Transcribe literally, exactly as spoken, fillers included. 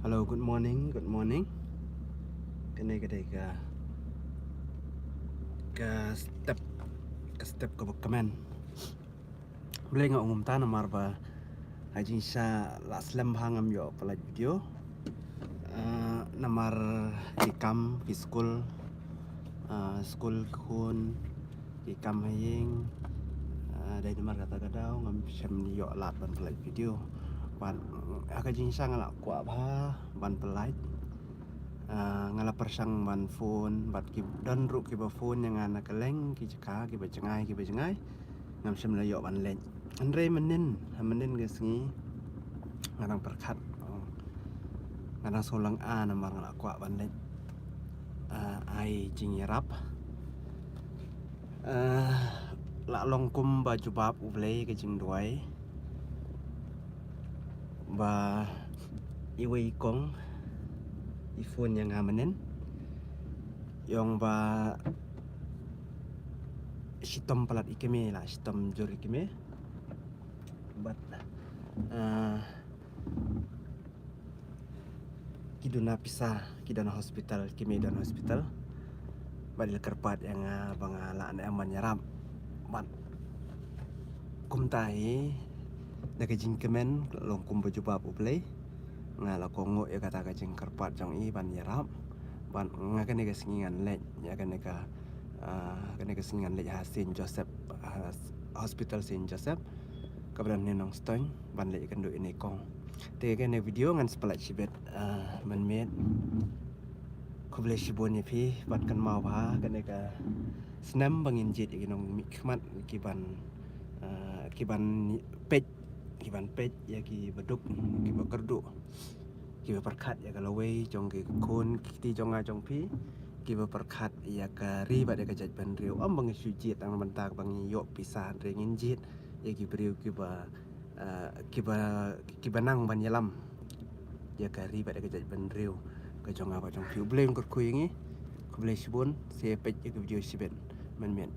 Hello, good morning, good morning. Kane ka dei ka, ka step, ka step kaba kmen. Balei nga ong kumta? Namar ba ha jingshisha la slem bha ngam ïoh pynlait video. Ah, namar ki kam, ki skul, ah, skul ki khun, ki kam ha ïing, ah, dei namar kata ka daw ngam shym ïoh lad ban pynlait video. Bad ha ka jingshisha nga la kwah bha ban pynlait. Ah, nga la pyrshang ban phone, bad ki don ruh kiba phone ïa nga na kylleng ki jaka, kiba jngai, kiba jngai. Ngam shym la ïoh ban leit. Hynrei mynnin, ha mynnin ka sngi nga dang pyrkhat, oh, nga dang sngewlyngngoh namar nga la kwah ban leit, ah, ai jingïarap. Ah, la long kumba jubab U Blei ka jingduwai ba iwei i kong i phone ïa nga mynnin, i ong ba shitom palat i kmie, la shitom jur i kmie. Bad, ah, ki duna pisa, ki duna hospital, ki mih duna hospital. Bad i la kyrpad ïa nga ba nga lah ne em ban ïarap. Bad kumta hi, da ka jingkmen, long kumba jubab U Blei, nga la kohnguh ïa kata ka jingkyrpad jong i ban ïarap. Bad nga kane ka sngi ngan leit ïa kane ka, ah, kane ka sngi ngan leit ha Saint Joseph, ah, Hospital Saint Joseph, kaba don hangne Nongstoiñ, ban leit ïakynduh ïa i kong. Te kane ka video ngan sa pynlait shibit, ah, mynmiet. Khublei shibun ïa phi, bad kynmaw bha kane ka snem ba ngin jied ïa ki nongmihkhmat kiban, ah, kiban peit, kiban peit ïa kiba duk, kiba kyrduh, kiba pyrkhat ïa ka lawei jong ki khun ki kti jong nga jong phi, kiba pyrkhat ïa ka ri bad ïa ka jaitbynriew. Ym ba ngi shu jied tang na bynta ba ngi ïoh pisa, hynrei ngin jied ïa ki briew kiba, ah, kiba, kiba nang ban ïalam ïa ka ri bad ïa ka jaitbynriew ka jong nga bad jong phi. U Blei un kyrkhu ïa ngi. Khublei shibun, sa peit ïa ka video shibit mynmiet.